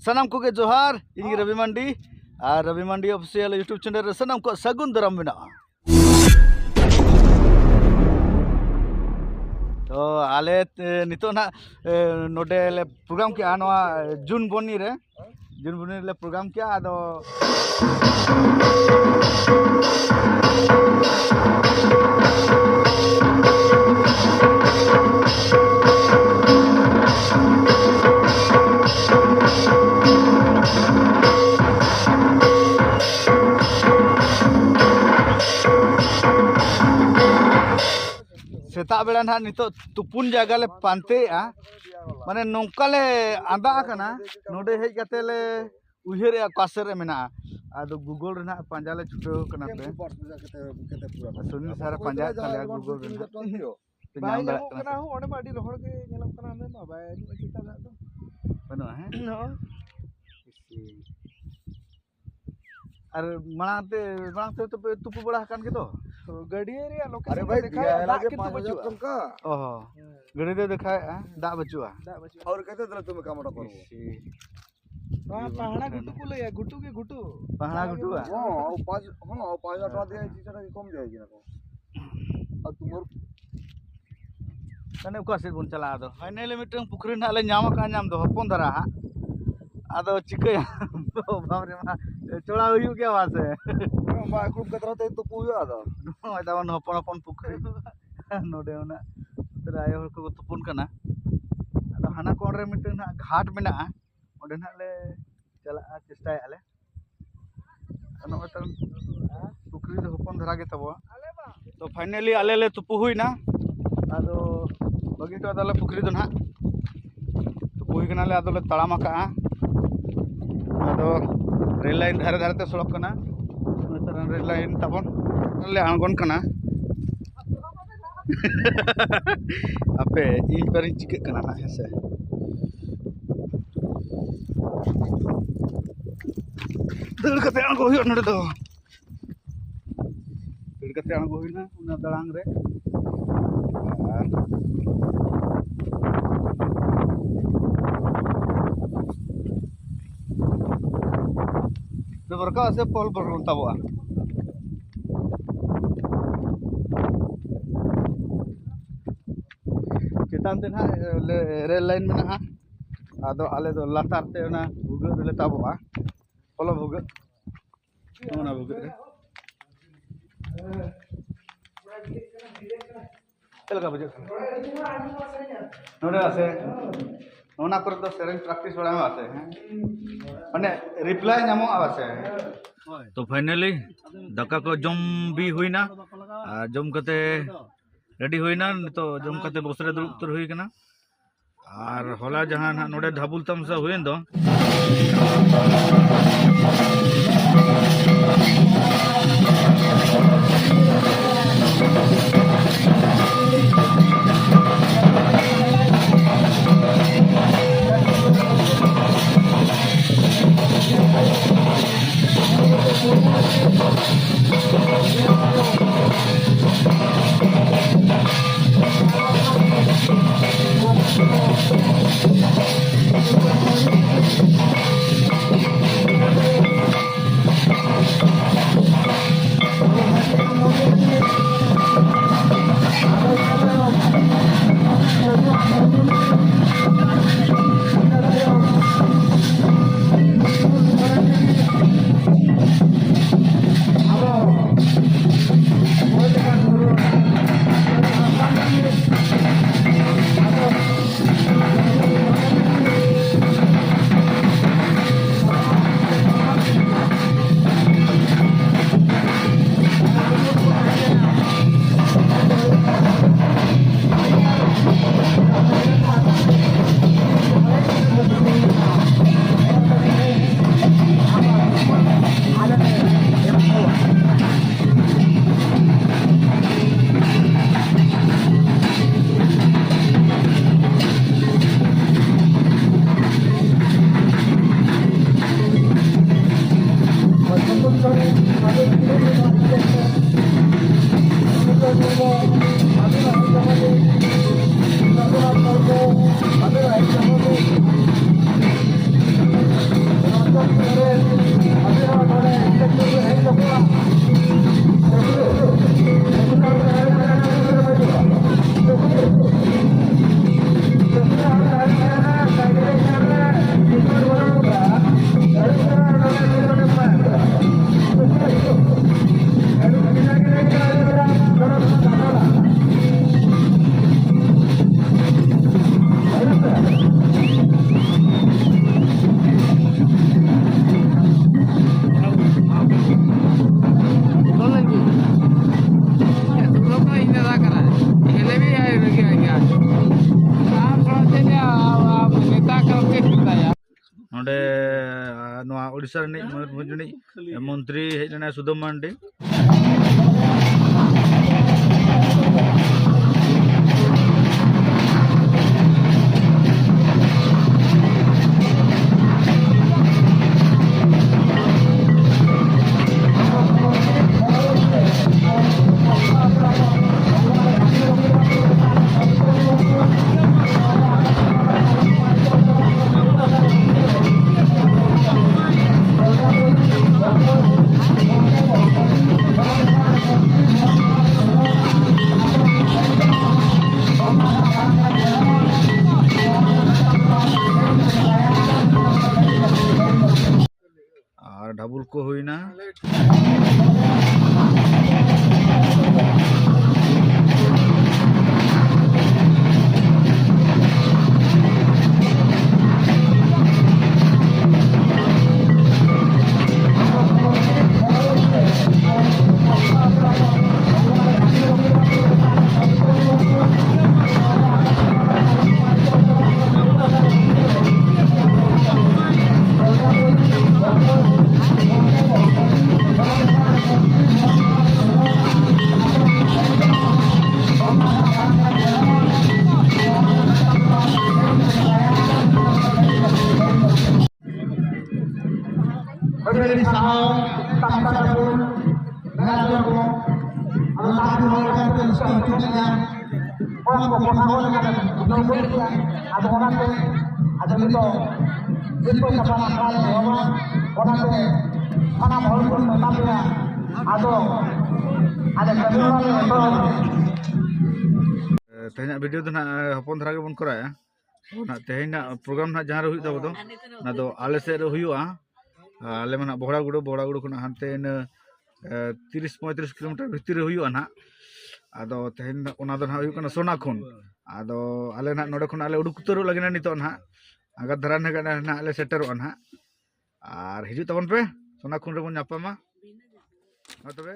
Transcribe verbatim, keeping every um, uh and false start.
ᱥᱟᱱᱟᱢ ᱠᱚᱜᱮ ᱡᱚᱦᱟᱨ, ᱤᱧ ᱜᱮ ᱨᱚᱵᱤ ᱢᱟᱱᱰᱤ᱾ ᱟᱨ ᱨᱚᱵᱤ ᱢᱟᱱᱰᱤ ᱚᱯᱷᱤᱥᱤᱭᱟᱞ YouTube ᱪᱮᱱᱮᱞ ᱨᱮ ᱥᱟᱱᱟᱢ ᱠᱚᱣᱟᱜ ᱥᱟᱹᱜᱩᱱ ᱫᱟᱨᱟᱢ ᱢᱮᱱᱟᱜᱼᱟ᱾ ᱛᱚ ᱟᱞᱮ, ᱮ, ᱱᱤᱛᱚᱜ ᱱᱟᱦᱟᱜ, ᱮ, ᱱᱚᱰᱮ ᱞᱮ ᱯᱨᱳᱜᱨᱟᱢ ᱠᱮᱜᱼᱟ, ᱱᱚᱣᱟ ᱡᱩᱱ ᱵᱚᱱᱤ ᱨᱮ, ᱡᱩᱱ ᱵᱚᱱᱤ ᱨᱮᱞᱮ ᱯᱨᱳᱜᱨᱟᱢ ᱠᱮᱜᱼᱟ᱾ ᱟᱫᱚ ᱥᱮᱛᱟᱜ ᱵᱮᱲᱟ ᱱᱟᱦᱟᱜ ᱱᱤᱛᱚᱜ ᱛᱩᱯᱩᱱ ᱡᱟᱭᱜᱟ ᱞᱮ ᱯᱟᱱᱛᱮᱭᱮᱜᱼᱟ, ᱢᱟᱱᱮ ᱱᱚᱝᱠᱟ ᱞᱮ ᱟᱸᱫᱟ ᱟᱠᱟᱱᱟ, ᱱᱚᱰᱮ ᱦᱮᱡ ᱠᱟᱛᱮ ᱞᱮ ᱩᱭᱦᱟᱹᱨᱮᱜᱼᱟ ᱚᱠᱟ ᱥᱮᱫ ᱨᱮ ᱢᱮᱱᱟᱜᱼᱟ᱾ ᱟᱫᱚ Google ᱨᱮ ᱱᱟᱦᱟᱜ ᱯᱟᱸᱡᱟ ᱞᱮ ᱪᱷᱩᱴᱟᱹᱣ ᱠᱟᱱᱟ ᱯᱮ᱾ ᱥᱩᱱᱤᱞ ᱥᱟᱨ ᱮ ᱯᱟᱸᱡᱟᱭᱮᱫ ᱛᱟᱞᱮᱭᱟ Google ᱨᱮ ᱱᱟᱦᱟᱜ᱾ ᱯᱮ ᱵᱟᱭ ᱧᱟᱢ ᱧᱟᱢᱚᱜ ᱫᱟᱲᱮᱭᱟᱜ ᱠᱟᱱᱟ, ᱠᱟᱱᱟ᱾ ᱦᱚᱸ, ᱚᱸᱰᱮ ᱢᱟ ᱟᱹᱰᱤ ᱨᱚᱦᱚᱲ ᱜᱮ ᱧᱮᱞᱚᱜ ᱠᱟᱱᱟ, ᱚᱸᱰᱮ ᱢᱟ ᱵᱟᱭ ᱟᱹᱱᱩᱜᱼᱟ ᱪᱮᱛᱟᱱ ᱫᱟᱜ ᱫᱚ᱾ ᱵᱟᱹᱱᱩᱜᱼᱟ, ᱦᱮᱸ? ᱦᱚᱸ᱾ ᱤᱥᱤ᱾ ᱟᱨ ᱢᱟᱲᱟᱝ ᱛᱮ, ᱢᱟᱲᱟᱝ ᱛᱮ ᱛᱚ ᱯᱮ ᱛᱩᱯᱩ ᱵᱟᱲᱟ ᱟᱠᱟᱱ ᱜᱮᱫᱚ? ᱜᱟᱹᱰᱭᱟᱹ ᱨᱮᱭᱟᱜ location ᱟᱨᱮ ᱵᱷᱟᱭ, ᱫᱚ ᱫᱮᱠᱷᱟᱣᱮᱫᱼᱟ, ᱫᱟᱜ ᱠᱤᱱᱛᱩ ᱯᱟᱸᱪ ᱦᱟᱡᱟᱨ ᱵᱟᱹᱪᱩᱜᱼᱟ᱾ ᱴᱟᱠᱟ᱾ ᱚ ᱦᱚᱸ᱾ ᱦᱮᱸ᱾ ᱜᱟᱹᱰᱭᱟᱹ ᱫᱚ ᱫᱮᱠᱷᱟᱣᱮᱫᱼᱟ, ᱫᱟᱜ ᱵᱟᱹᱪᱩᱜᱼᱟ᱾ ᱫᱟᱜ ᱵᱟᱹᱪᱩᱜᱼᱟ᱾ और कहते ᱫला तुम्हें काम करो। ᱤᱥᱤ᱾ ᱱᱚᱣᱟ ᱯᱟᱦᱲᱟ ᱜᱷᱩᱴᱩ ᱠᱚ ᱞᱟᱹᱭᱟ, ᱜᱷᱩᱴᱩ ᱜᱮ ᱜᱷᱩᱴᱩ᱾ ᱯᱟᱦᱲᱟ ᱜᱷᱩᱴᱩᱣᱟ? ᱦᱚᱸ, ᱟᱨ ᱯᱟᱸᱪ, ᱦᱚᱸ, ᱟᱨ ᱯᱟᱸᱪ ᱦᱟᱡᱟᱨ ᱴᱟᱠᱟ ᱫᱤᱭᱮ ᱪᱮᱫ ᱪᱚᱝ ᱠᱚᱢ ᱡᱟᱭᱜᱟ ᱠᱚ᱾ ᱟᱨ ᱛᱩᱢᱟᱨ ᱢᱟᱱᱮ ᱚᱠᱟ ᱥᱮᱫ ᱵᱚᱱ ᱪᱟᱞᱟᱜᱼᱟ ᱟᱫᱚ? Finally ᱢᱤᱫᱴᱟᱝ ᱯᱩᱠᱷᱨᱤ ᱱᱟᱦᱟᱜ ᱞᱮ ᱧᱟᱢ ᱟᱠᱟᱫᱼᱟ, ᱧᱟᱢ ᱫᱚ ᱦᱚᱯᱚᱱ ᱫᱷᱟᱨᱟ ᱦᱟᱸᱜ᱾ ᱟᱫᱚ ᱪᱤᱠᱟᱹᱭᱟ? ᱚᱵᱷᱟᱵ ᱨᱮᱢᱟ ᱪᱚᱲᱟᱣ ᱦᱩᱭᱩᱜ ᱜᱮᱭᱟ, ᱵᱟᱝ ᱥᱮ? ᱵᱟᱭ ᱠᱷᱩᱵ ᱠᱟᱛᱨᱟ ᱛᱮ ᱛᱩᱯᱩ ᱦᱩᱭᱩᱜᱼᱟ ᱟᱫᱚ᱾ ᱱᱚᱜᱼᱚᱭ ᱛᱟᱵᱚᱱ ᱦᱚᱯᱚᱱ ᱦᱚᱯᱚᱱ ᱯᱩᱠᱷᱨᱤ᱾ ᱱᱚᱰᱮ ᱚᱱᱟ ᱛᱟᱨᱟ ᱟᱭᱳ ᱦᱚᱲ ᱠᱚᱠᱚ ᱛᱩᱯᱩᱱ ᱠᱟᱱᱟ᱾ ᱟᱫᱚ ᱦᱟᱱᱟ ᱠᱚᱬ ᱨᱮ ᱢᱤᱫᱴᱟᱝ ᱱᱟᱦᱟᱜ ᱜᱷᱟᱴ ᱢᱮᱱᱟᱜᱼᱟ, ᱚᱸᱰᱮ ᱱᱟᱦᱟᱜ ᱞᱮ ᱪᱟᱞᱟᱜᱼᱟ, ᱪᱮᱥᱴᱟᱭᱮᱫᱼᱟ ᱞᱮ᱾ ᱱᱚᱜᱼᱚᱭ ᱛᱟᱵᱚᱱ ᱯᱩᱠᱷᱨᱤ ᱫᱚ ᱦᱚᱯᱚᱱ ᱫᱷᱟᱨᱟ ᱜᱮ ᱛᱟᱵᱚᱣᱟ᱾ ᱛᱚ finally ᱟᱞᱮ ᱞᱮ ᱛᱩᱯᱩ ᱦᱩᱭᱱᱟ, ᱟᱫᱚ ᱵᱟᱹᱜᱤ ᱦᱚᱴᱚ ᱟᱫᱟᱞᱮ ᱯᱩᱠᱷᱨᱤ ᱫᱚ ᱱᱟᱦᱟᱜ᱾ ᱛᱩᱯᱩ ᱦᱩᱭ ᱠᱟᱱᱟᱞᱮ, ᱟᱫᱚᱞᱮ ᱛᱟᱲᱟᱢ ᱟᱠᱟᱜᱼᱟ᱾ ᱟᱫᱚ ᱨᱮᱞ ᱞᱟᱭᱤᱱ ᱫᱷᱟᱨᱮ ᱫᱷᱟᱨᱮ ᱛᱮ ᱥᱚᱲᱚᱠ ᱠᱟᱱᱟ, ᱱᱮᱛᱟᱨ ᱨᱮᱞ ᱞᱟᱭᱤᱱ ᱛᱟᱵᱚᱱ ᱞᱮ ᱟᱬᱜᱚᱱ ᱠᱟᱱᱟ᱾ ᱟᱯᱮ ᱤᱧ ᱯᱟᱨᱤᱧ ᱪᱤᱠᱟᱹᱜ ᱠᱟᱱᱟ ᱱᱟᱜ, ᱦᱮᱸ ᱥᱮ? ᱫᱟᱹᱲ ᱠᱟᱛᱮ ᱟᱬᱜᱚ ᱦᱩᱭᱩᱜᱼᱟ ᱱᱚᱰᱮ ᱫᱚ᱾ ᱫᱟᱹᱲ ᱠᱟᱛᱮ ᱟᱬᱜᱚ ᱦᱩᱭᱱᱟ ᱚᱱᱟ ᱫᱟᱲᱟᱝ ᱨᱮ᱾ ᱟᱨ ᱨᱟᱠᱟᱵ ᱥᱮ ᱯᱚᱞ ᱯᱚᱞ ᱵᱚᱱ ᱛᱟᱵᱚᱜᱼᱟ᱾ ᱪᱮᱛᱟᱱ ᱛᱮ ᱱᱟᱦᱟᱜ ᱞᱮ-, ᱨᱮᱞ ᱞᱟᱭᱤᱱ ᱢᱮᱱᱟᱜᱼᱟ, ᱟᱫᱚ ᱟᱞᱮ ᱫᱚ ᱞᱟᱛᱟᱨ ᱛᱮ ᱚᱱᱟ ᱵᱷᱩᱜᱟᱹᱜ ᱨᱮᱞᱮ ᱛᱟᱵᱚᱜᱼᱟ, ᱯᱚᱞᱚ ᱵᱷᱩᱜᱟᱹᱜ, ᱚᱱᱟ ᱵᱷᱩᱜᱟᱹᱜ ᱨᱮ᱾ ᱪᱮᱫ ᱞᱮᱠᱟ ᱵᱩᱡᱷᱟᱹᱜ ᱠᱟᱱᱟ? ᱱᱚᱰᱮ ᱟᱥᱮ, ᱚᱱᱟ ᱠᱚᱨᱮ ᱫᱚ ᱥᱮᱨᱮᱧ ᱯᱨᱮᱠᱴᱤᱥ ᱵᱟᱲᱟ ᱦᱚᱸ ᱟᱥᱮ, ᱦᱮᱸ? ᱢᱟᱱᱮ ᱨᱤᱯᱞᱟᱭ ᱧᱟᱢᱚᱜᱼᱟ ᱟᱥᱮ? ᱛᱚ finally ᱫᱟᱠᱟ ᱠᱚ ᱡᱚᱢ ᱵᱤ ᱦᱩᱭᱱᱟ, ᱟᱨ ᱡᱚᱢ ᱠᱟᱛᱮ ᱨᱮᱰᱤ ᱦᱩᱭᱱᱟ᱾ ᱱᱤᱛᱚᱜ ᱡᱚᱢ ᱠᱟᱛᱮ ᱵᱚᱥ ᱨᱮ ᱫᱩᱲᱩᱵ ᱩᱛᱟᱹᱨ ᱦᱩᱭ ᱠᱟᱱᱟ᱾ ᱟᱨ ᱦᱚᱞᱟ ᱡᱟᱦᱟᱸ ᱱᱟᱦᱟᱜ ᱱᱚᱰᱮ ᱰᱷᱟᱵᱩᱞ ᱛᱟᱢᱥᱟ ᱦᱩᱭᱮᱱ ᱫᱚ, ᱱᱚᱰᱮ ᱱᱚᱣᱟ ᱳᱰᱤᱥᱟ ᱨᱤᱱᱤᱡ ᱢᱚᱭᱩᱨᱵᱷᱚᱸᱡᱽ ᱨᱤᱱᱤᱡ ᱢᱚᱱᱛᱨᱤ ᱦᱮᱡ ᱞᱮᱱᱟᱭ, ᱥᱩᱫᱟᱢ ᱢᱟᱨᱰᱤ᱾ ᱟᱨ ᱰᱷᱟᱵᱩᱞ ᱠᱚ ᱦᱩᱭᱱᱟ᱾ ᱟᱹᱰᱤ ᱟᱹᱰᱤ ᱥᱟᱨᱦᱟᱣ᱾ ᱛᱟᱦᱮᱸ ᱠᱟᱱᱟ ᱠᱚ, ᱢᱮᱱᱟᱜ ᱠᱚ᱾ ᱟᱫᱚ ᱛᱟᱦᱮᱸ ᱠᱚ ᱦᱚᱲ ᱠᱟᱱ ᱛᱮ ᱩᱥᱠᱟ ᱦᱟᱹᱴᱤᱧ ᱠᱮᱫᱟ᱾ ᱚᱱᱟ ᱠᱚ ᱠᱚᱴᱷᱟ ᱠᱚ ᱞᱮᱠᱟᱛᱮ ᱩᱰᱟᱹᱣ ᱜᱚᱫ ᱠᱮᱫᱟ᱾ ᱟᱫᱚ ᱚᱱᱟᱛᱮ ᱟᱫᱚ ᱱᱤᱛᱚᱜ ᱫᱤᱠᱩ ᱪᱟᱯᱟᱱ ᱟᱠᱷᱲᱟ ᱞᱮ ᱮᱦᱚᱵᱟ᱾ ᱚᱱᱟᱛᱮ ᱥᱟᱱᱟᱢ ᱦᱚᱲ ᱠᱚ ᱢᱮᱛᱟ ᱯᱮᱭᱟ, ᱟᱫᱚ ᱟᱞᱮ ᱠᱟᱹᱢᱤ ᱦᱚᱨᱟ ᱞᱮ ᱮᱛᱚᱦᱚᱵᱟ᱾ ᱛᱮᱦᱮᱧᱟᱜ ᱵᱷᱤᱰᱤᱭᱳ ᱫᱚ ᱱᱟᱦᱟᱜ ᱦᱚᱯᱚᱱ ᱫᱷᱟᱨᱟ ᱜᱮᱵᱚᱱ ᱠᱚᱨᱟᱣᱟ᱾ ᱱᱟᱦᱟᱜ ᱛᱮᱦᱮᱧ ᱱᱟᱜ ᱯᱨᱳᱜᱨᱟᱢ ᱱᱟᱦᱟᱜ ᱡᱟᱦᱟᱸ ᱨᱮ ᱦᱩᱭᱩᱜ ᱛᱟᱵᱚ ᱫᱚ, ᱚᱱᱟ ᱫᱚ ᱟᱞᱮ ᱥᱮᱫ ᱨᱮ ᱦᱩᱭᱩᱜᱼᱟ᱾ ᱟᱞᱮ ᱢᱟ ᱱᱟᱦᱟᱜ ᱵᱚᱦᱲᱟᱜᱩᱲᱟᱹ, ᱵᱚᱦᱲᱟᱜᱩᱲᱟᱹ ᱠᱷᱚᱱᱟᱜ ᱦᱟᱱᱛᱮ ᱤᱱᱟᱹ, ᱮ, ᱛᱤᱨᱤᱥ ᱯᱚᱸᱭᱛᱨᱤᱥ ᱠᱤᱞᱳᱢᱤᱴᱟᱨ ᱵᱷᱤᱛᱤᱨ ᱨᱮ ᱦᱩᱭᱩᱜᱼᱟ ᱱᱟᱦᱟᱜ᱾ ᱟᱫᱚ ᱛᱮᱦᱮᱧ ᱫᱚ ᱚᱱᱟ ᱫᱚ ᱱᱟᱦᱟᱜ ᱦᱩᱭᱩᱜ ᱠᱟᱱᱟ ᱥᱳᱱᱟᱠᱷᱩᱱ᱾ ᱟᱫᱚ ᱟᱞᱮ ᱱᱟᱦᱟᱜ ᱱᱚᱰᱮ ᱠᱷᱚᱱᱟᱜ ᱞᱮ ᱩᱰᱩᱠ ᱩᱛᱟᱹᱨᱚᱜ ᱞᱟᱹᱜᱤᱫ ᱱᱟᱦᱟᱜ ᱱᱤᱛᱚᱜ ᱱᱟᱦᱟᱜ᱾ ᱟᱸᱜᱟ ᱫᱷᱟᱨᱟ ᱱᱟᱦᱟᱜ ᱱᱟᱦᱟᱜ ᱞᱮ ᱥᱮᱴᱮᱨᱚᱜᱼᱟ ᱱᱟᱦᱟᱜ᱾ ᱟᱨ ᱦᱤᱡᱩᱜ ᱛᱟᱵᱚᱱ ᱯᱮ, ᱥᱳᱱᱟᱠᱷᱩᱱ ᱨᱮᱵᱚᱱ ᱧᱟᱯᱟᱢᱟ᱾ ᱢᱟ ᱛᱚᱵᱮ᱾